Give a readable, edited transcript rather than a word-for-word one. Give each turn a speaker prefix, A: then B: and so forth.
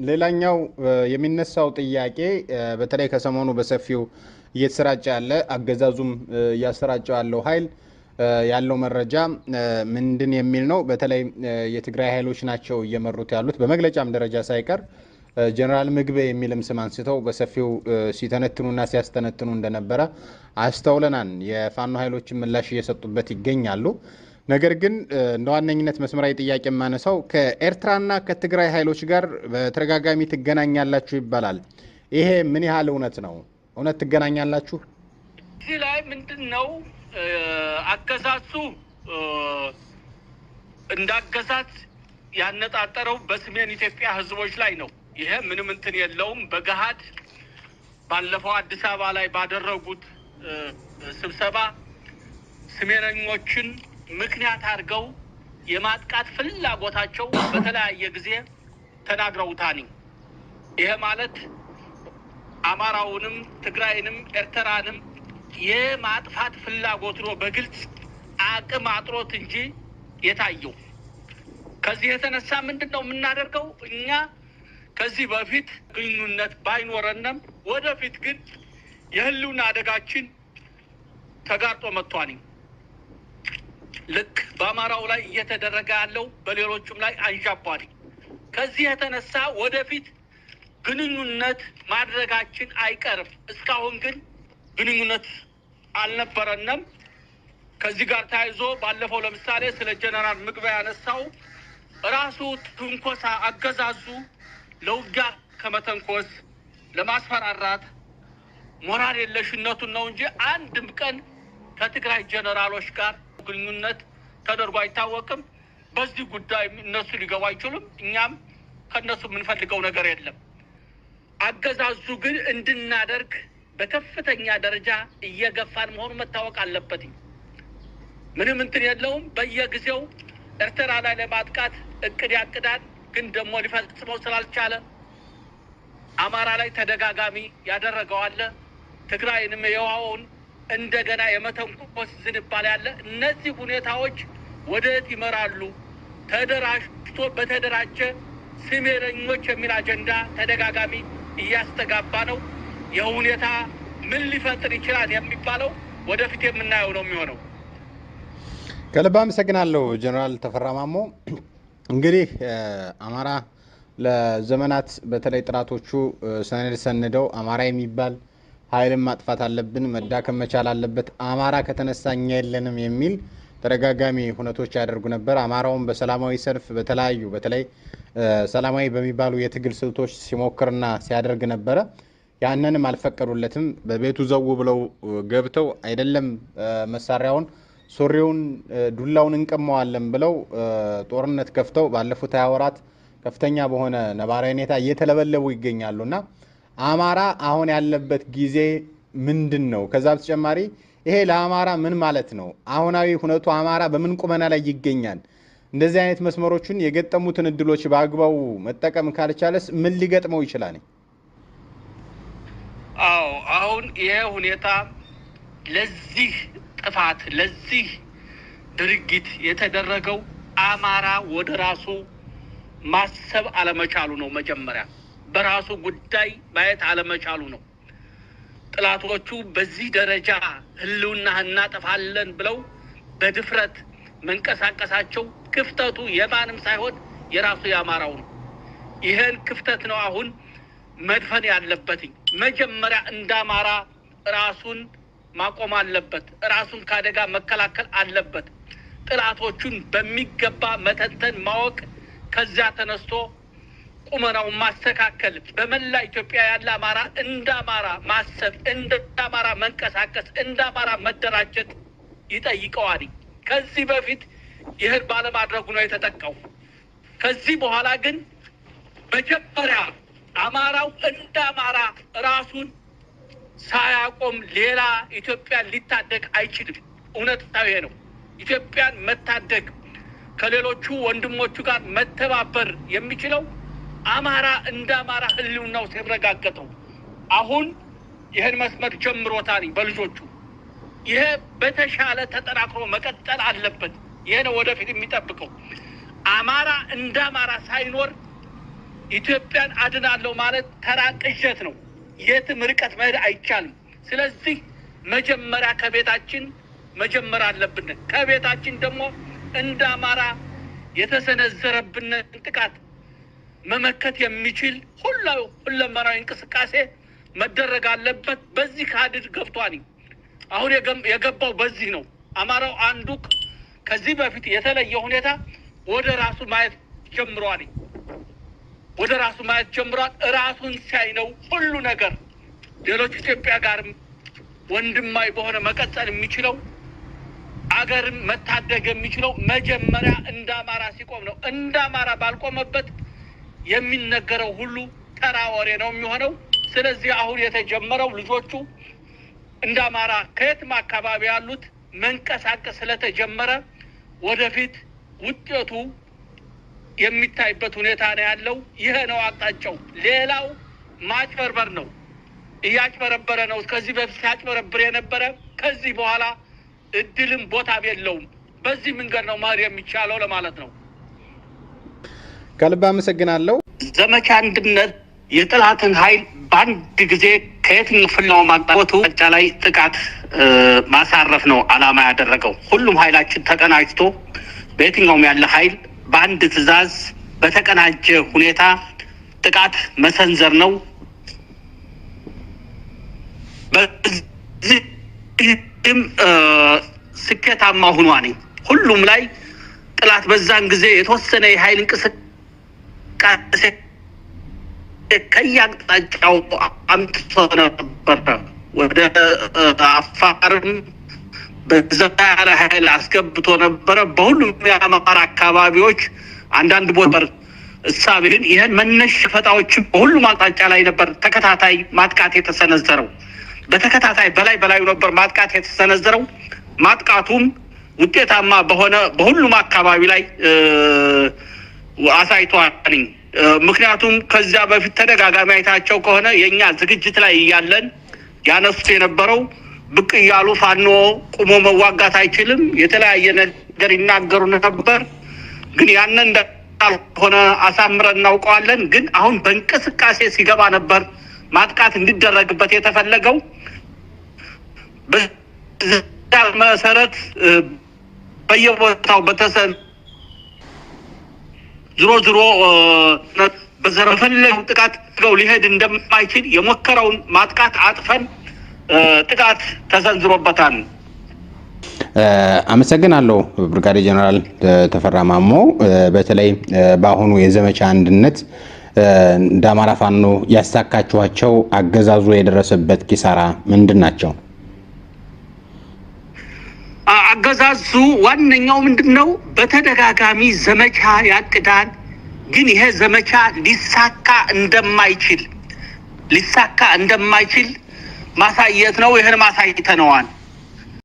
A: ሌላኛው የሚነሳው ጥያቄ በተለይ ከሰሞኑ በሰፊው እየተሰራጨ ያለ፣ አገዛዙም እያሰራጨው ያለው ኃይል ያለው መረጃ ምንድን የሚል ነው? በተለይ የትግራይ ኃይሎች ናቸው እየመሩት ያሉት፣ በመግለጫም ደረጃ ሳይቀር ጀነራል ምግቤ የሚልም ስም አንስተው በሰፊው ሲተነትኑና ሲያስተነትኑ እንደነበረ አስተውለናል። የፋኖ ኃይሎችን ምላሽ እየሰጡበት ይገኛሉ። ነገር ግን እንደ ዋነኝነት መስመራዊ ጥያቄ የማነሳው ከኤርትራና ከትግራይ ኃይሎች ጋር በተደጋጋሚ ትገናኛላችሁ ይባላል። ይሄ ምን ያህል እውነት ነው? እውነት ትገናኛላችሁ?
B: እዚህ ላይ ምንድን ነው፣ አገዛዙ እንዳገዛዝ ያነጣጠረው በሰሜን ኢትዮጵያ ሕዝቦች ላይ ነው። ይሄ ምንም እንትን የለውም። በገሀድ ባለፈው አዲስ አበባ ላይ ባደረጉት ስብሰባ ሰሜነኞችን ምክንያት አድርገው የማጥቃት ፍላጎታቸው በተለያየ ጊዜ ተናግረውታል። ይሄ ማለት አማራውንም ትግራይንም ኤርትራንም የማጥፋት ፍላጎት ነው፣ በግልጽ አቅም አጥሮት እንጂ የታየው። ከዚህ የተነሳ ምንድን ነው የምናደርገው? እኛ ከዚህ በፊት ግንኙነት ባይኖረንም ወደፊት ግን የህልውና አደጋችን ተጋርጦ መጥቷል። ልክ በአማራው ላይ እየተደረገ ያለው በሌሎቹም ላይ አንዣቧል። ከዚህ የተነሳ ወደፊት ግንኙነት ማድረጋችን አይቀርም። እስካሁን ግን ግንኙነት አልነበረንም። ከዚህ ጋር ተያይዞ ባለፈው ለምሳሌ ስለ ጀነራል ምግበይ ያነሳው ራሱ ትንኮሳ አገዛዙ ለውጊያ ከመተንኮስ ለማስፈራራት ሞራል የለሽነቱን ነው እንጂ አንድም ቀን ከትግራይ ጀነራሎች ጋር ግንኙነት ተደርጎ አይታወቅም። በዚህ ጉዳይ እነሱ ሊገቡ አይችሉም። እኛም ከእነሱ የምንፈልገው ነገር የለም። አገዛዙ ግን እንድናደርግ በከፍተኛ ደረጃ እየገፋን መሆኑ መታወቅ አለበት። ምንም እንትን የለውም። በየጊዜው ኤርትራ ላይ ለማጥቃት እቅድ ያቅዳል፣ ግን ደግሞ ሊፈጽመው ስላልቻለ አማራ ላይ ተደጋጋሚ ያደረገው አለ። ትግራይንም የውሃውን እንደገና የመተንኮስ ዝንባሌ ያለ። እነዚህ ሁኔታዎች ወደየት ይመራሉ? ተደራጅቶ በተደራጀ ስሜረኞች የሚል አጀንዳ ተደጋጋሚ እያስተጋባ ነው። የሁኔታ ምን ሊፈጥር ይችላል የሚባለው ወደፊት የምናየው ነው የሚሆነው።
A: ከልብ አመሰግናለሁ ጀነራል ተፈራ ማሞ። እንግዲህ አማራ ለዘመናት በተለይ ጥራቶቹ ሰነድ ሰንደው አማራ የሚባል ኃይልን ማጥፋት አለብን፣ መዳከም መቻል አለበት፣ አማራ ከተነሳ እኛ የለንም የሚል ተደጋጋሚ ሁነቶች ያደርጉ ነበር። አማራውን በሰላማዊ ሰልፍ በተለያዩ በተለይ ሰላማዊ በሚባሉ የትግል ስልቶች ሲሞክርና ሲያደርግ ነበረ። ያንንም አልፈቀዱለትም። በቤቱ ዘው ብለው ገብተው አይደለም መሳሪያውን ሱሪውን ዱላውን እንቀማዋለን ብለው ጦርነት ከፍተው ባለፉት 20 ወራት ከፍተኛ በሆነ ነባራዊ ሁኔታ እየተለበለቡ ይገኛሉ። እና አማራ አሁን ያለበት ጊዜ ምንድን ነው? ከዛ በተጨማሪ ይሄ ለአማራ ምን ማለት ነው? አሁናዊ ሁነቱ አማራ በምን ቁመና ላይ ይገኛል? እንደዚህ አይነት መስመሮችን የገጠሙትን እድሎች በአግባቡ መጠቀም ካልቻለስ ምን ሊገጥመው ይችላል?
B: አዎ፣ አሁን ይሄ ሁኔታ ለዚህ ጥፋት ለዚህ ድርጊት የተደረገው አማራ ወደ ራሱ ማሰብ አለመቻሉ ነው። መጀመሪያ በራሱ ጉዳይ ማየት አለመቻሉ ነው። ጥላቶቹ በዚህ ደረጃ ሕልውና እናጠፋለን ብለው በድፍረት መንቀሳቀሳቸው ክፍተቱ የማንም ሳይሆን የራሱ የአማራው ነው። ይህን ክፍተት ነው አሁን መድፈን ያለበትኝ። መጀመሪያ እንደ አማራ ራሱን ማቆም አለበት። ራሱን ከአደጋ መከላከል አለበት። ጥላቶቹን በሚገባ መተንተን ማወቅ፣ ከዚያ ተነስቶ ቁመናውን ማስተካከል፣ በመላ ኢትዮጵያ ያለ አማራ እንደ አማራ ማሰብ፣ እንደ አማራ መንቀሳቀስ፣ እንደ አማራ መደራጀት ይጠይቀዋል። ከዚህ በፊት ይህን ባለማድረጉ ነው የተጠቃው። ከዚህ በኋላ ግን መጀመሪያ አማራው እንደ አማራ ራሱን ሳያቆም ሌላ ኢትዮጵያን ሊታደግ አይችልም። እውነታው ይሄ ነው። ኢትዮጵያን መታደግ ከሌሎቹ ወንድሞቹ ጋር መተባበር የሚችለው አማራ እንደ አማራ ሕልውናው ሲረጋገጠው። አሁን ይህን መስመር ጀምሮታል በልጆቹ። ይሄ በተሻለ ተጠናክሮ መቀጠል አለበት። ይሄ ነው ወደፊት የሚጠብቀው። አማራ እንደ አማራ ሳይኖር ኢትዮጵያን አድናለሁ ማለት ተራ ቅዠት ነው። የትም ርቀት መሄድ አይቻልም። ስለዚህ መጀመሪያ ከቤታችን መጀመር አለብን። ከቤታችን ደግሞ እንደ አማራ የተሰነዘረብንን ጥቃት መመከት የሚችል ሁለመናዊ እንቅስቃሴ መደረግ አለበት። በዚህ ካድድ ገብቷል። አሁን የገባው በዚህ ነው። አማራው አንዱ ከዚህ በፊት የተለየ ሁኔታ ወደ ራሱ ማየት ጀምሯል። ወደ ራሱ ማየት ጀምሯል። ራሱን ሲያይ ነው ሁሉ ነገር ሌሎች ኢትዮጵያ ጋርም ወንድማዊ በሆነ መቀጠል የሚችለው፣ አገርም መታደግ የሚችለው መጀመሪያ እንደ አማራ ሲቆም ነው። እንደ አማራ ባልቆመበት የሚነገረው ሁሉ ተራ ወሬ ነው የሚሆነው። ስለዚህ አሁን የተጀመረው ልጆቹ እንደ አማራ ከየትም አካባቢ ያሉት መንቀሳቀስ ስለተጀመረ ወደፊት ውጤቱ የሚታይበት ሁኔታ ነው ያለው። ይሄ ነው አቅጣጫው። ሌላው ማጭበርበር ነው። እያጭበረበረ ነው። ከዚህ በፊት ሲያጭበረብር የነበረ ከዚህ በኋላ እድልም ቦታም የለውም። በዚህ መንገድ ነው መሄድ የሚቻለው ለማለት ነው።
A: ከልብ አመሰግናለሁ።
B: ዘመቻ አንድነት የጠላትን ኃይል በአንድ ጊዜ ከየትኛው ፍላው ማቅጣቱ ላይ ጥቃት ማሳረፍ ነው ዓላማ ያደረገው። ሁሉም ኃይላችን ተቀናጅቶ በየትኛውም ያለ ኃይል በአንድ ትዕዛዝ በተቀናጀ ሁኔታ ጥቃት መሰንዘር ነው። በዚህም ስኬታማ ሁኗል። ሁሉም ላይ ጠላት በዛን ጊዜ የተወሰነ የኃይል እንቅስቃሴ ከየአቅጣጫው አምጥቶ ነበረ። ወደ አፋርም በዛ ያለ ኃይል አስገብቶ ነበረ። በሁሉም የአማራ አካባቢዎች አንዳንድ ቦታ እሳቤ ግን ይህን መነሻ ፈጣዎች በሁሉም አቅጣጫ ላይ ነበር ተከታታይ ማጥቃት የተሰነዘረው። በተከታታይ በላይ በላዩ ነበር ማጥቃት የተሰነዘረው። ማጥቃቱም ውጤታማ በሆነ በሁሉም አካባቢ ላይ አሳይቷል። ምክንያቱም ከዚያ በፊት ተደጋጋሚ አይታቸው ከሆነ የእኛ ዝግጅት ላይ እያለን ያነሱት የነበረው ብቅ እያሉ ፋኖ ቁሞ መዋጋት አይችልም፣ የተለያየ ነገር ይናገሩ ነበር። ግን ያንን እንዳልሆነ አሳምረን እናውቀዋለን። ግን አሁን በእንቅስቃሴ ሲገባ ነበር ማጥቃት እንዲደረግበት የተፈለገው። በዚያ መሰረት በየቦታው ዝሮ ዝሮ በዘረፈለገው ጥቃት ሊሄድ እንደማይችል የሞከረውን ማጥቃት አጥፈን ጥቃት ተሰንዝሮበታል።
A: አመሰግናለሁ ብርጋዴር ጀነራል ተፈራ ማሞ። በተለይ በአሁኑ የዘመቻ አንድነት እንደ አማራ ፋኖ ያሳካችኋቸው አገዛዙ የደረሰበት ኪሳራ ምንድን ናቸው?
B: አገዛዙ ዋነኛው ምንድን ነው? በተደጋጋሚ ዘመቻ ያቅዳል። ግን ይሄ ዘመቻ ሊሳካ እንደማይችል ማሳየት ነው። ይህን ማሳይተነዋል።